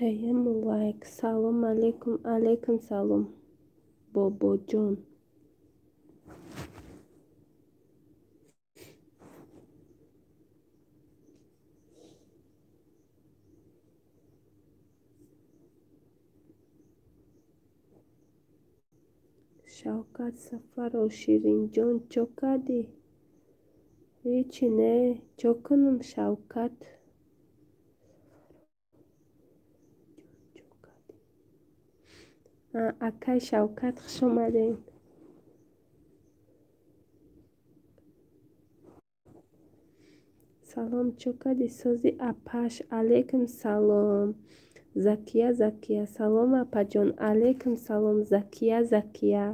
Сеюм лайк. Салом алейкум. Алейкум салом, бобоҷон. Шавкат Сафаров. Ширинҷон, чо кардӣ? Ҳечи не. Чо кунам, Шавкат? Акай Шавкат, хуш омадед. Салом, чо кардӣ? Сози апаш. Алейкум салом. Закия, Закия. Салом, апаҷон. Алейкум салом, Закия, Закия.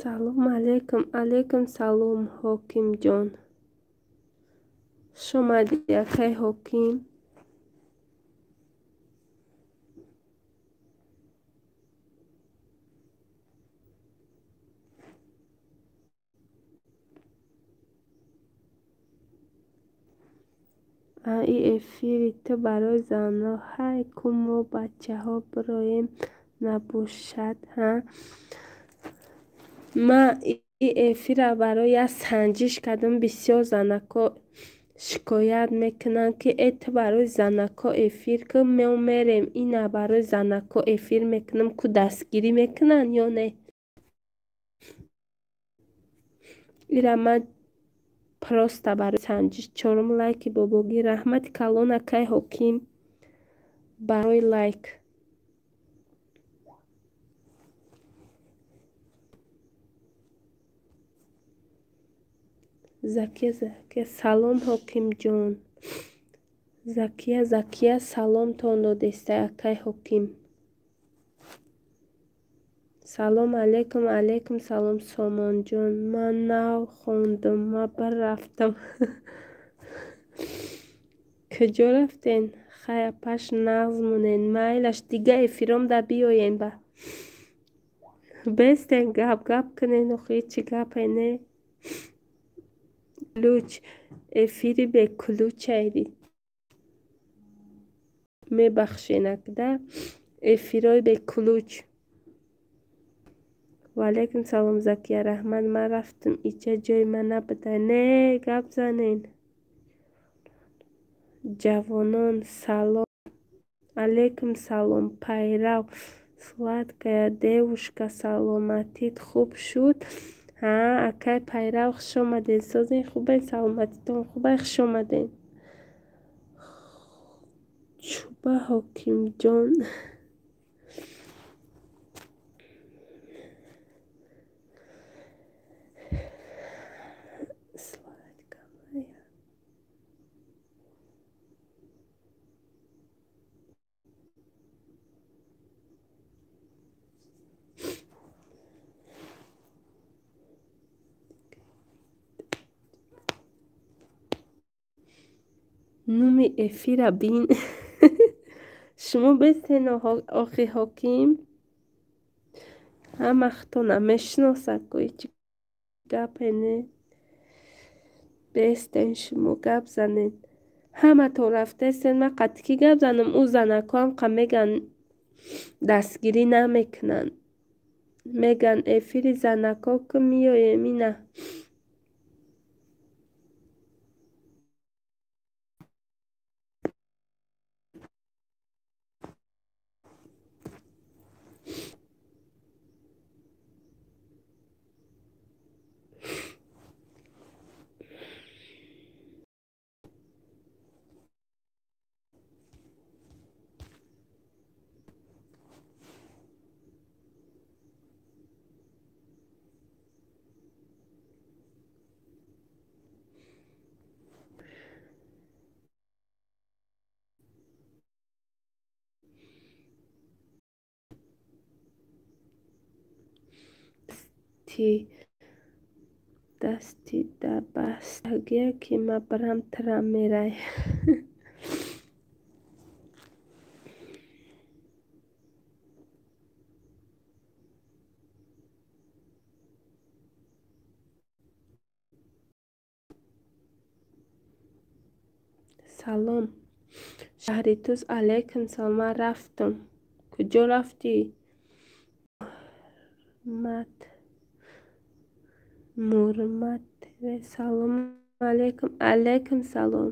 Салом алейкум. Алейкум салом, Ҳокимҷон. Хуш омадӣ, акай Ҳоким. И эфири ту барои занҳо. Ҳай, ку мо бачаҳо бироем набошад, ҳа? Ман и эфирро барои як санҷиш кардам. Бисёр занако шикоят мекунанд, ки э ту барои занако эфир кун, мо мерем ина барои занако эфир мекунам, ку дастгирӣ мекунанд ё не? Ира ман просто барои санҷиш. Чорум лайки бобогӣ. Раҳмати калон, акай Ҳоким, барои лайк. Закия, Закия. Салом, Ҳокимҷон. Закия, Закия, саломтон додеста, акай Ҳоким. Салом алейкум. Алейкум салом, Сомонҷон. Ман нав хондум, ман бирафтам. Куҷо рафтен? Хай, апаш, нағз монен. Майлаш, дига эфиром да биёен ба. Бестен гап гап кунен, охи ҳечи гапе не. Ключ. Эфири беключайди. Мебахшенак да. Эфирои беключ. Ва алейкум салом, Закия. Раҳмат, ман рафтам, ича ҷои ман набуда. Не, гап занен. Ҷавонон, салом. Алейкум салом, пайрав. Сладкая девушка, саломатит хуб шуд? Ҳа, акай пайрав, хуш омадед. Созен хубен, саломатитон хубай, хуш омадед. Чӯба Ҳокимҷон. Номи эфира бин. Шумо бестен, охи Ҳоким. Ҳама худтона мешиносад, ку ҳечи гапе не. Бестен шумо гап занед. Ҳаматон рафтаестен, ман қатъи ки гап занам, ӯ занакҳоам қа меган дастгирӣ намекунанд. Меган эфири занакҳо ку миёем ина. Дасти да бастагия ки ма барам тра мерай. Салом. Шаҳри Тус алайкум салом. Ман рафтам. Куҷо рафтӣ? Мурмат. Салом алайкум. Алайкум салом.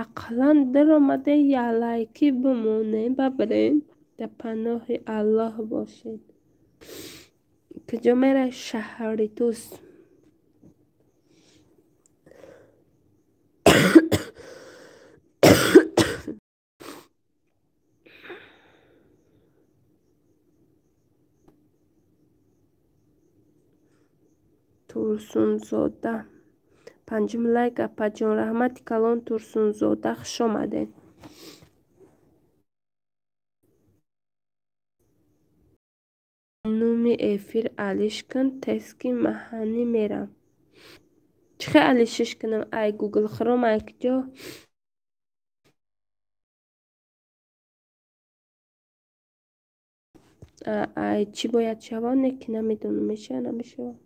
Ақаллан даромада ялайкӣ бимонем, бабарем. Дар паноҳи Аллоҳ бошед. Куҷо меравед? Шаҳри Тус. Турсунзода. Панҷум лайк апаҷон. Раҳмати калон Турсунзода, хуш омадед. Нуми эфир алиш кун, тески маҳанӣ мерам. Чӣ хел алишиш кунам? Ай Гугл Хром, ай куҷо? Ай чӣ бояд шавад? Не ки намедонам, мешавад, намешавад.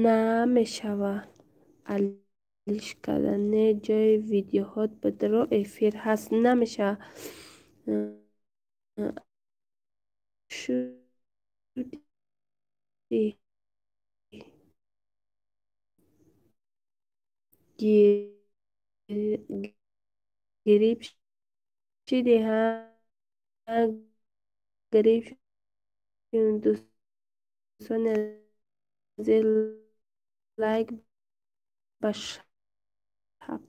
Намешавад алиш кардан. Не ҷои видеоҳот бидро эфир ҳаст. Намешавад. Шуди гирип шиди, ҳа грип шудем. Дӯстони азиз, лайк ба шаб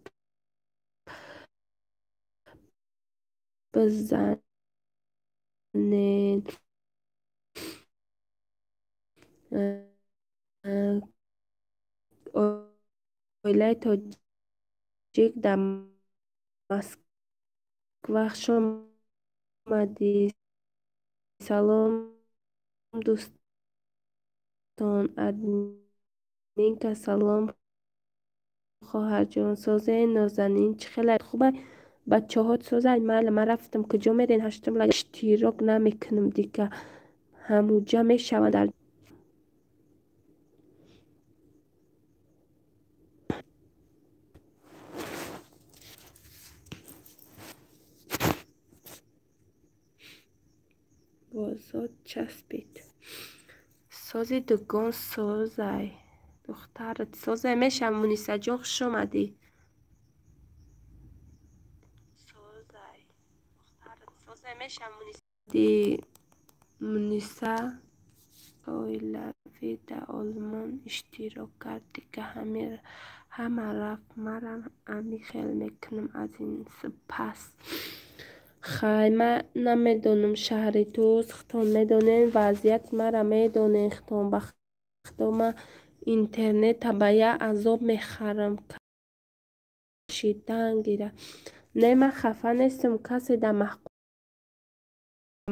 бизанед. Оилаи тоҷик дар Москва хуш омадӣ. Салом дӯстон. Админка салом хоҳарҷон. Созаи нозанин чӣ хеле хубай? Бачаҳот созай? Майли, ман рафтам. Куҷо мерен? Ҳаштум лайк иштирок намекунам дига. Ҳамуҷа мешаванд дар бозор часпид. Сози дугон созай. Духтарат созай мешавад. Мунисаҷон, хуш омадӣ. Муниса оилавӣ дар Олмон иштирок кард. Дига ҳама рафт. Марам ами хел мекунам аз ин сипас. Хай, ман намедонам шаҳри Тус, худтон медонед, вазъияти маро медонед худтон. Ба худо ман интернета ба як азоб мехарам. Кашидан гира. Не, ман хафа нестам. Касе дар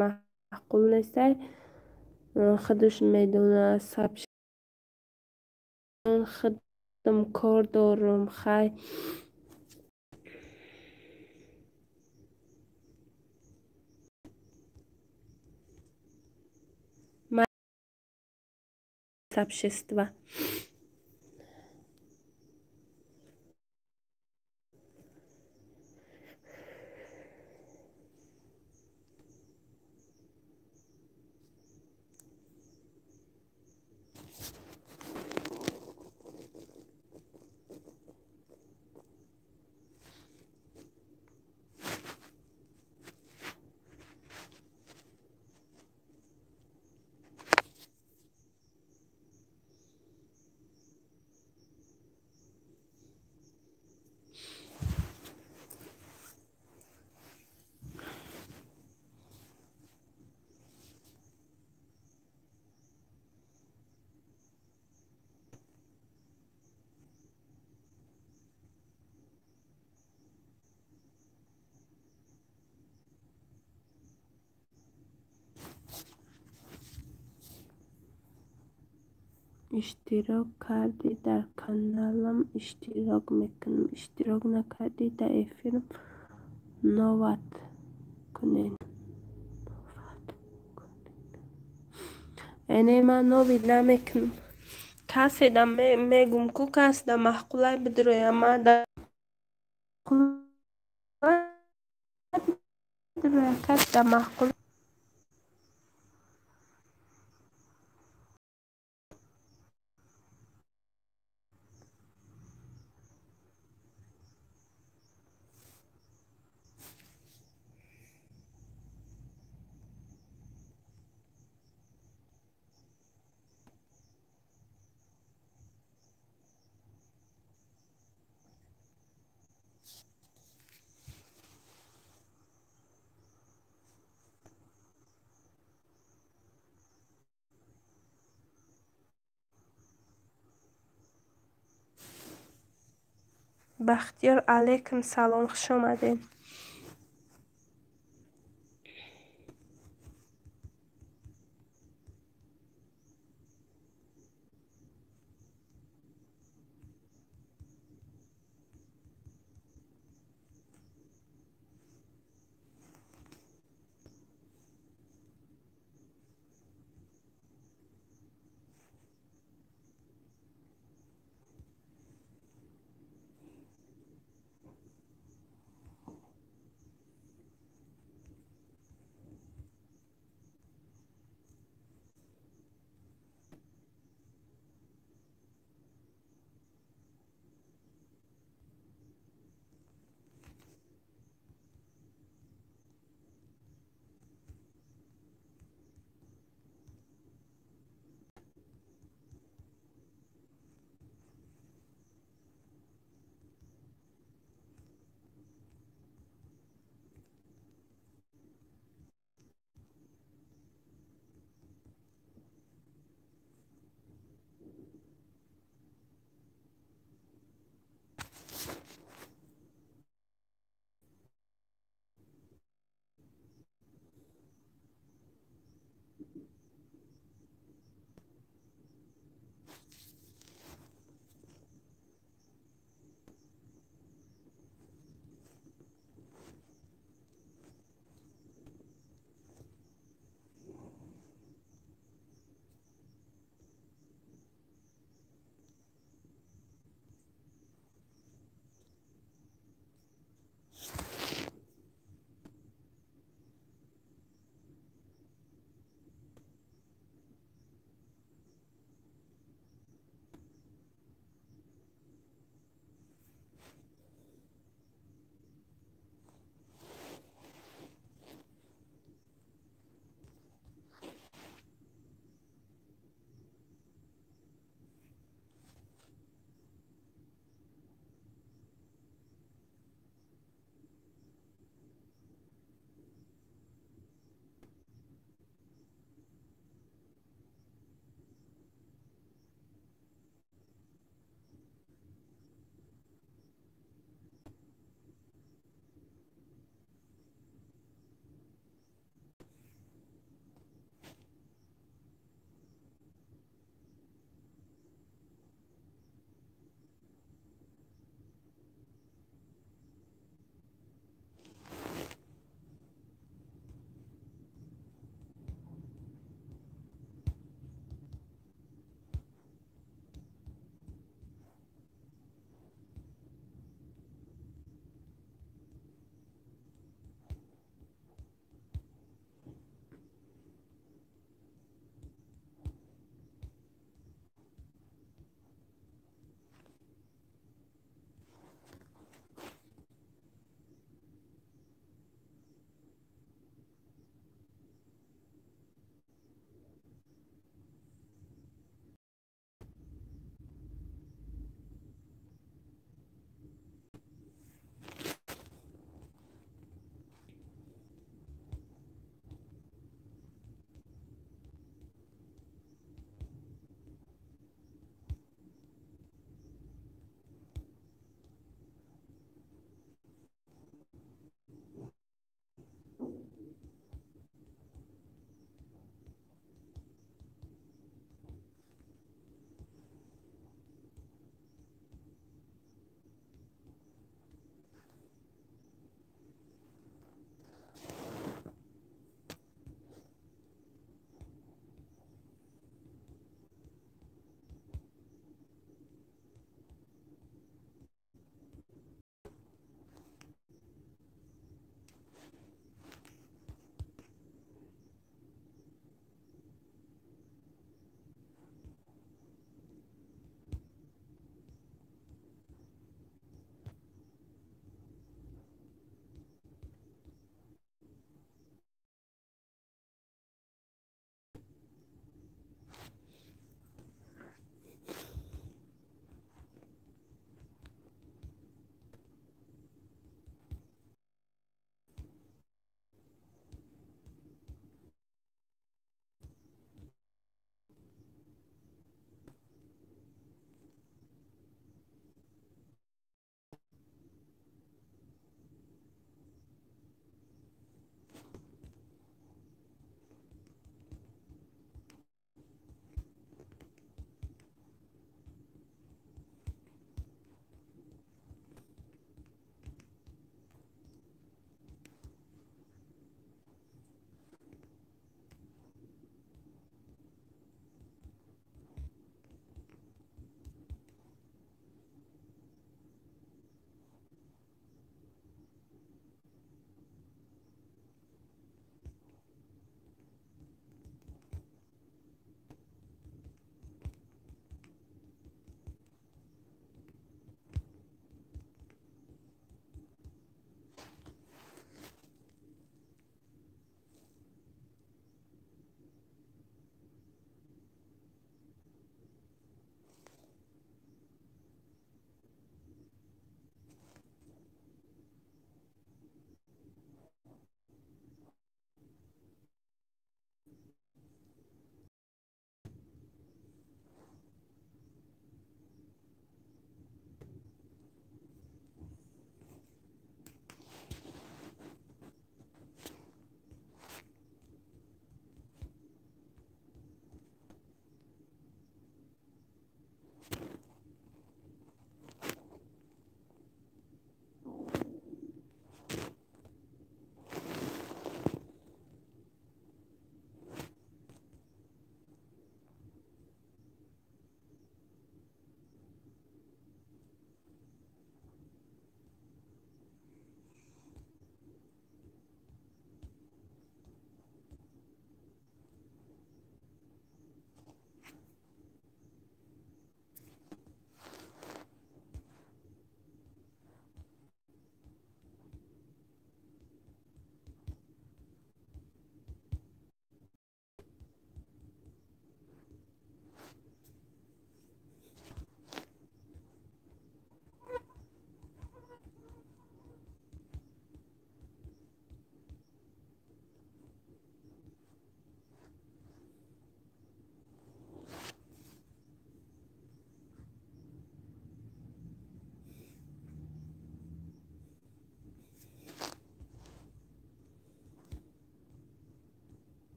маъқул нестай, худаш медонад. Худам кор дорам. Хай. Сообщества. Иштирок кардӣ, дар каналам иштирок мекунам, иштирок накардӣ, дар эфирам новат кунед. Эне ман новид намекунам. Касе да мегум ку, касе да маъқулай бидроя, ма да касе да маъқул. Бахтиёр, алайкум салом, хуш омадед.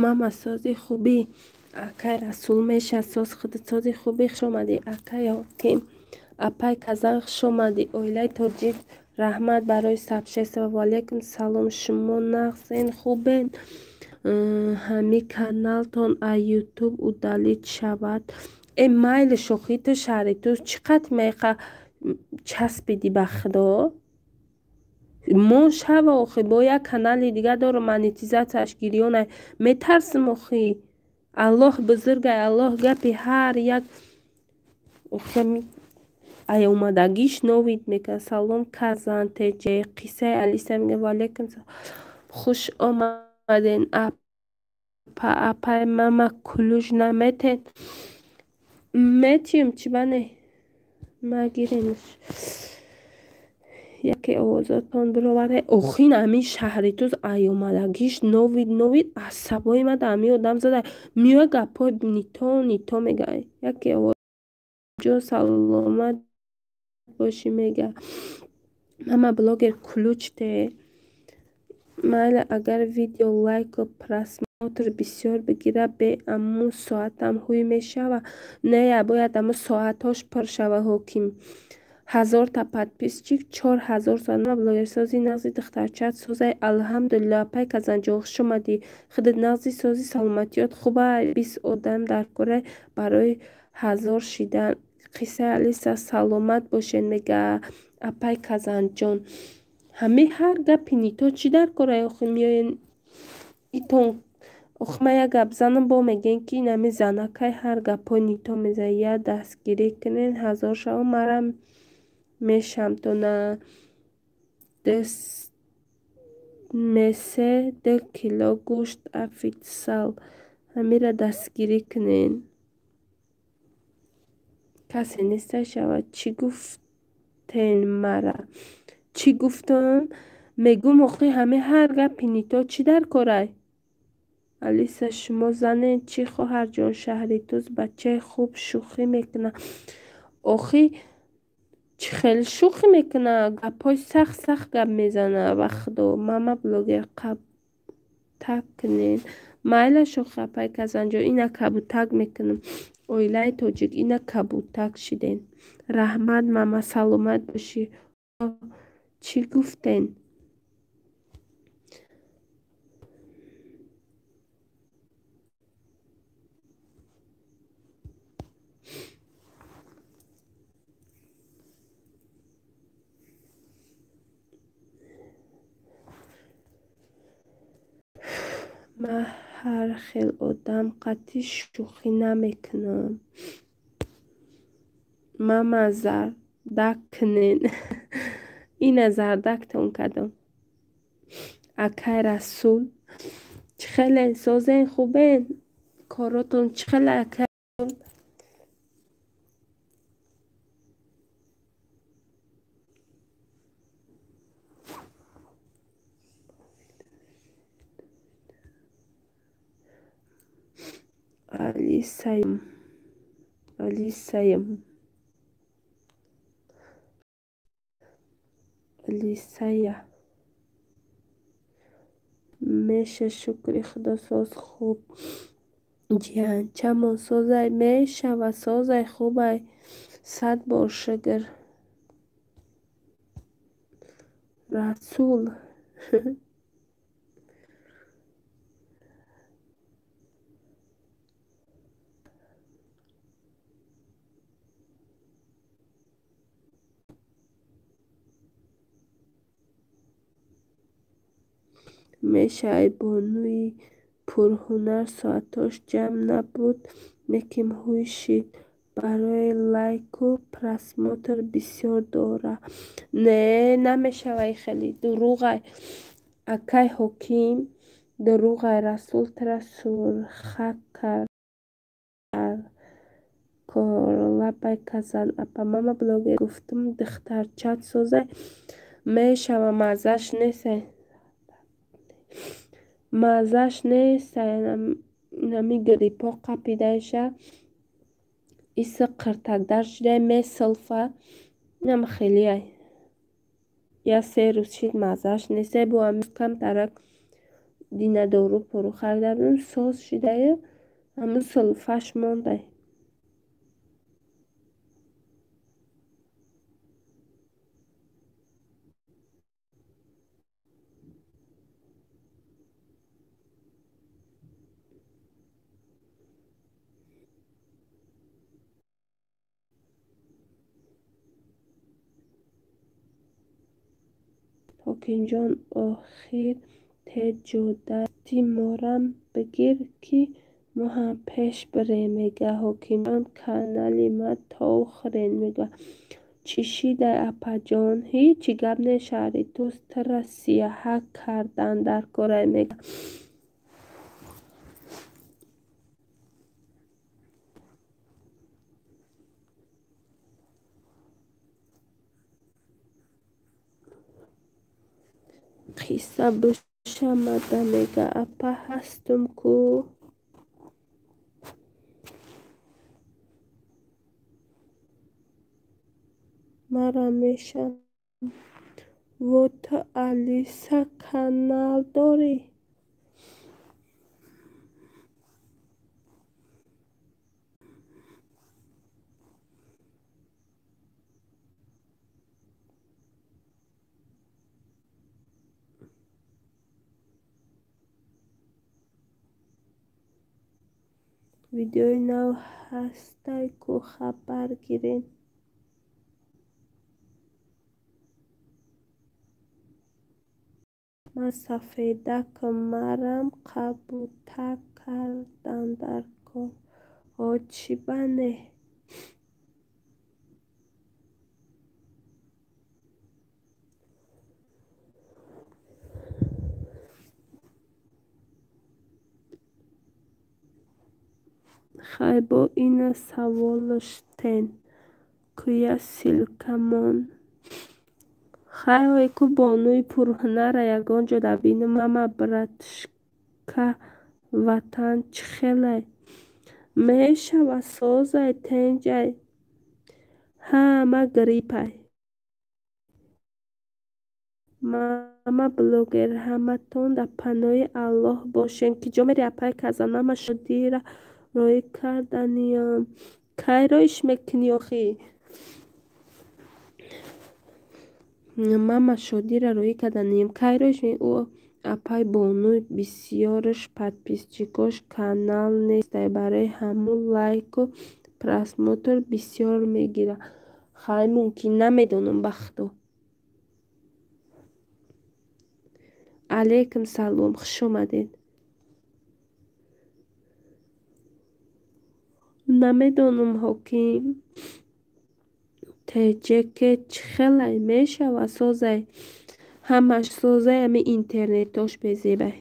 Мама сози хубӣ, акай Расул меша соз худат сози хубӣ, хуш омадӣ акай Ҳоким, апай Казан хуш омадӣ, оилаи тоҷик раҳмат барои сообщество. Ва алайкум салом. Шумо нағзен, хубен? Ҳами каналтон аз ютуб удалить шавад. Э майли шӯхӣ ту шаҳри ту чӣ қадр меқа часпидӣ ба худо? Мо шава охи бо як канали дига дорам монетизатсияш гирёнай. Метарсим охи. Аллоҳ бузургай, Аллоҳ гапи ҳар як охи ай омадагиш новид мекунад. Салом Казан теҷе қиссаи Алиса мега. Ва алайкум салом. Хуш омаден апа, апай мама кулуш наметен? Метиём чӣ бане? Магиренш. Яке овозотон бироваре. Охин ҳамин шаҳри туз ай омадагиш новид новид асабои мада ҳамин одам зада меояд гапҳои нито нито мега. Яке овоз ҷо саломат бошӣ мега. Мама блогер ключ те. Майли агар видео лайку просмотр бисёр бигира бе аму соатам ҳуй мешава. Не, бояд аму соатҳош пур шава ҳоким. 1000та подписчик 4000 соат. Мама блогерсози нағзи духтарчаат созай. Алҳамдулилло апай Казанҷон хуш омадӣ. Худат нағзи сози саломатиёт хубай. 20 одам дар корай барои 1000 шидан. Қиссаи Алиса саломат бошед мега апай Казанҷон. Ҳами ҳар гапи нито чӣ дар корай охи меоен итон охи ман як гап занам бо мегӯен ки инами занакай ҳар гапҳои нито мезанад. Я дастгирӣ кунен 1000 шава марам мешам то на месе 2 кило гӯшт афитсал. Ҳамира дастгирӣ кунен. Касе нестай шавад. Чӣ гуфтен мара? Чӣ гуфтам? Мегӯм охи ҳами ҳар гапи нито чӣ дар корай? Алиса шумо занен чӣ хоҳарҷон? Шаҳри туз бачаи хуб шӯхӣ мекунад. Охи чӣ хеле шӯхӣ мекунад? Гапҳои сахт сахт гап мезанад ба худо. Мама блогер кабутак кунен. Майла шӯхи апай Казанҷон ина кабутак мекунам. Оилаи тоҷик ина кабутак шиден. Раҳмат мама саломат бошӣ. Чӣ гуфтен? Ман ҳар хел одам қатъи шӯхӣ намекунам. Мама зардак кунен. Ина зардактон кардам. Акай Расул чӣ хеле созен хубен? Коротон чӣ хеле акай? Алисаем. Алисаем. Алисая. Меша шукри худо соз хуб. Ҷиҳанчамон созай мешава созай хубай. 100 бор шукр. Расул. Меша ай бонуи пурҳунар соатҳош ҷамъ набуд, лекин ҳуй шид. Барои лайку просмотр бисёр дора. Не, намешавай хеле. Дурӯғай. Акай Ҳоким дурӯғай. Расул тра сурхак кард. Корлабай Казан апа. Мама блогер гуфтум духтарчат созай мешава маззаш несай. Маззаш нестай. Нами гриппо қапидаиша. Иси қиртакдар шудай месилфа. Инам хелиай. Я се рӯз шид маззаш нестай. Бо ҳамин камтарак Дина дору пору харида будам, соз шидаю, ҳамун сулфаш мондай. Ҳокимҷон, охир теҷодасти морам бигир, ки мо ҳам пеш бирем, мега. Ҳокимҷон, канали ма тов хӯрен, мега. Чӣ шидай, апаҷон? Ҳичи гап не, шаҳри Тӯс тира сияҳак кардан дар корай, мега. Қисса бишамада, мега. Апа ҳастум ку. Мара мешам. Во ту Алиса канал дорӣ? Видеои нав ҳастай ку, хабар гирен. Ман сафедакам, марам қабутак кардан дар кор. Ҳо чӣ ба не? Хай бо ина саволыштен. Куя ссылкамон. Хай ой ку бонуи пурҳунара ягон ҷо дабинам, ама братишка ватан чӣ хелай? Мешава созай, тенҷай, ҳама гриппай. Мама блогер, ҳаматон дар паноҳи Аллоҳ бошен. Ки ҷо мери апай казанама шодира роӣ карданиям. Кай роиш мекунӣ охӣ? Мама шодира роӣ карданиям. Кай роиш ӯ апай бонуи бисёрш подписчикош канал нестай, барои ҳамун лайку просмотр бисёр мегира. Хай мумкин, намедонам бахто. Алейкум салом, хуш омадед. Намедонам ҳоким. Теҷеке чӣ хелай мешава созай? Ҳамаш созай, ами интернетош безебай.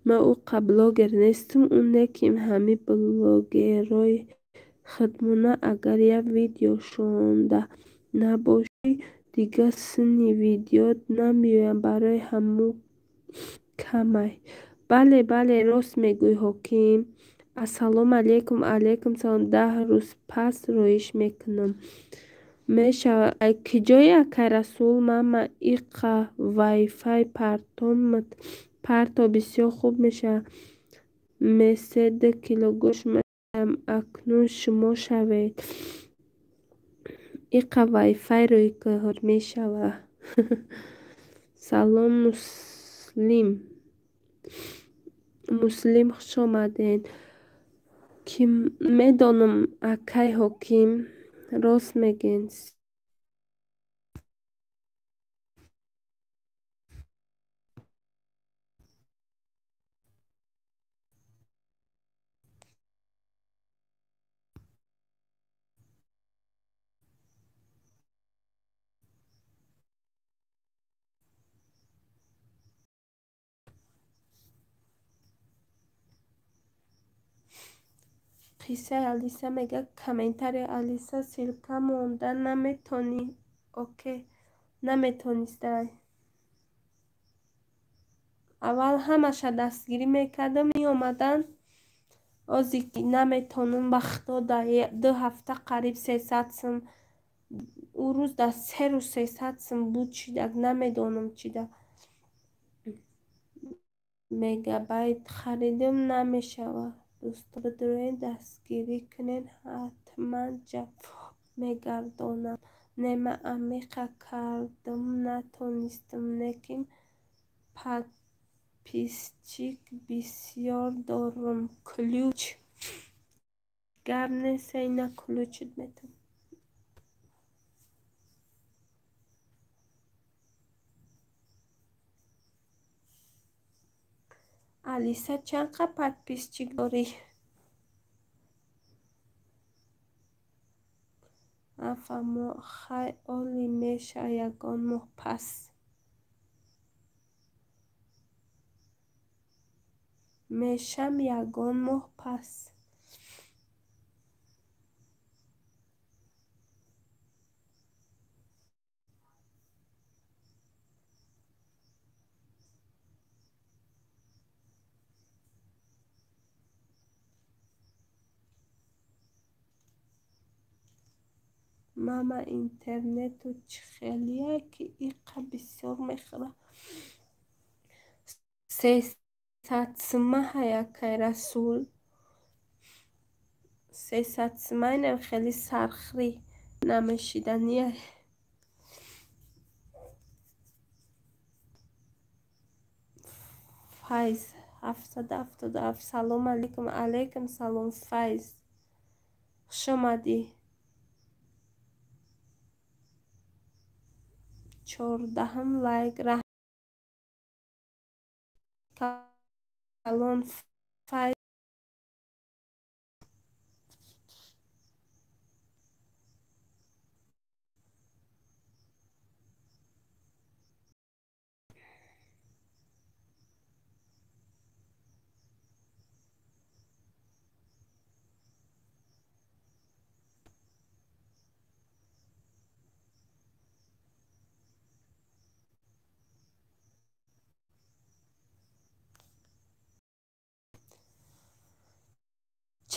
Ман ӯ блогер нестам, ӯ неким ҳами блогерҳои худмона агар як видеошонда набошӣ, дигар синни видеот намеоянд, барои ҳамун камай. Бале, бале, рост мегӯӣ ҳоким. Ассалому алайкум, алайкум салом. 10 рӯз пас роиш мекунам. Мешава. Ай киҷое акай Расул? Мама иқа вайфай партомат парто бисёр хуб мешавад. Месе 2 кило гӯшт мешавам. Акнун шумо шавед. Иқа вайфай рӯй кор мешава. Салом Муслим. Муслим, хуш омадед. Ки медонам акай ҳоким, рост мегӯед. Қиссаи Алиса мега. Комментария Алиса ссылка монда наметонӣ. Окей, наметонистай. Аввал ҳамаша дастгирӣ мекардам, меомаданд. Ози ки наметонам, ба худо, дар 2 ҳафта қариб 300 сум, ӯ рӯз дар 3 рӯз 300 сум буд. Чидак намедонам, чида мегабайт харидам, намешавад. Дӯсто, бидуред, дастгирӣ кунед, ҳатман ҷавоб мегардонам. Не, ман амиқа кардам, натонистам, лекин подписчик бисёр дорам. Ключ гап нест, ина ключит метавон. Алиса, чанд қа подписчик дорӣ? Нафаҳмо. Хай, оли меша ягон моҳ пас. Мешам ягон моҳ пас. Мама, интернету чӣ хелия, ки иқа бисёр мехӯрад? 300 сума ҳаякай, Расул, 300 сума. Инам хеле сархӯрӣ намешидания. Файз 777, салом алейкум. Алейкум салом, Файз, хушомадӣ. 14-ум лайк, калон, Файз.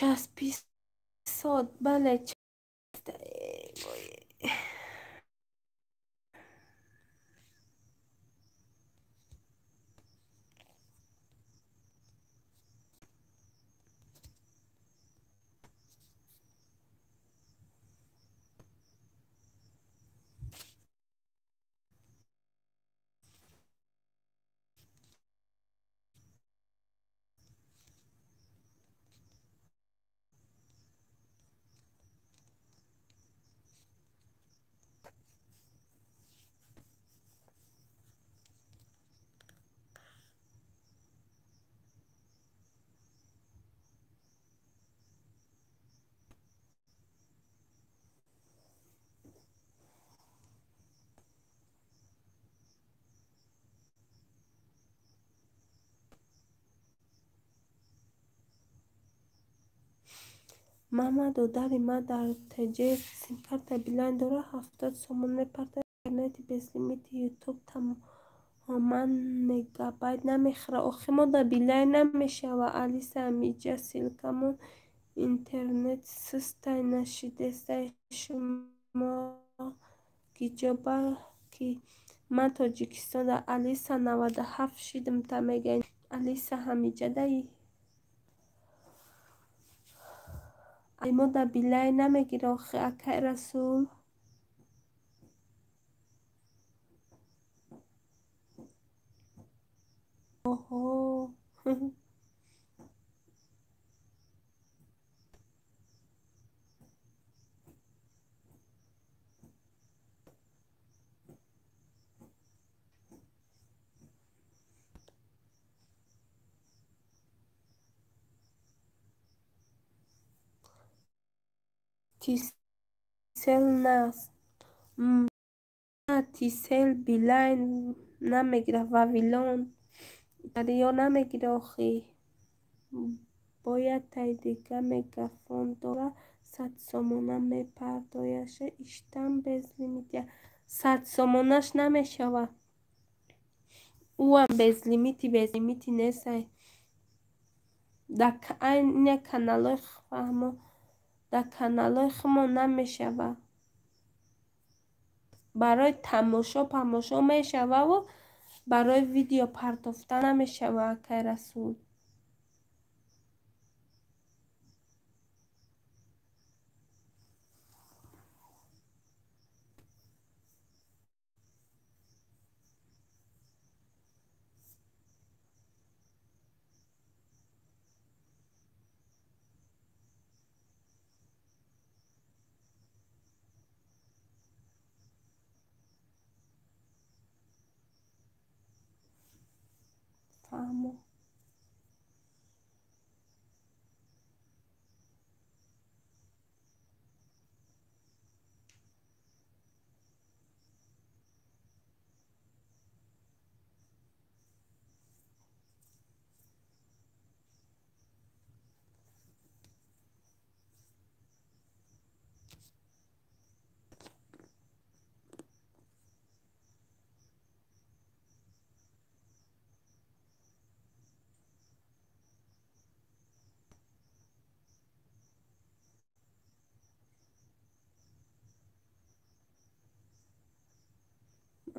Часписод, бале. Мама, додари ман дар ТЖ симкарта Билайн дорад, 70 сомон мепартояд, интернети безлимити, ютуб тамоман мегабайт намехӯрад. Охи, мо дар Билайн намешавад, Алиса, амиҷа ссылкамон интернет сустай, нашидестай. Шумо гиҷоба ки ман Тоҷикистонда. Алиса, 97 шидм та мегӯяй. Алиса, ҳамиҷадаи? Ай, мо дар Билайн намегирад, охи, акай Расул. Оҳо. Тисел на, Тисел, Билайн намегирад, Вавилон дарё намегирад, охи. Бояд тай дига мегафон дора, 100 сомона мепардояша, иштам безлимития. 100 сомонаш намешавад, ӯам безлимити, безлимити нестай. Дар айне каналҳои фаҳмо, дар каналҳои хумо намешава. Барои тамошо памошо мешававу барои видео партофта намешава, акай Расул. Фаҳмо.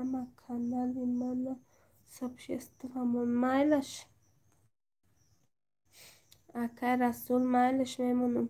Ама канали мана сообществомон майлаш. Акай Расул, майлаш, мемонам.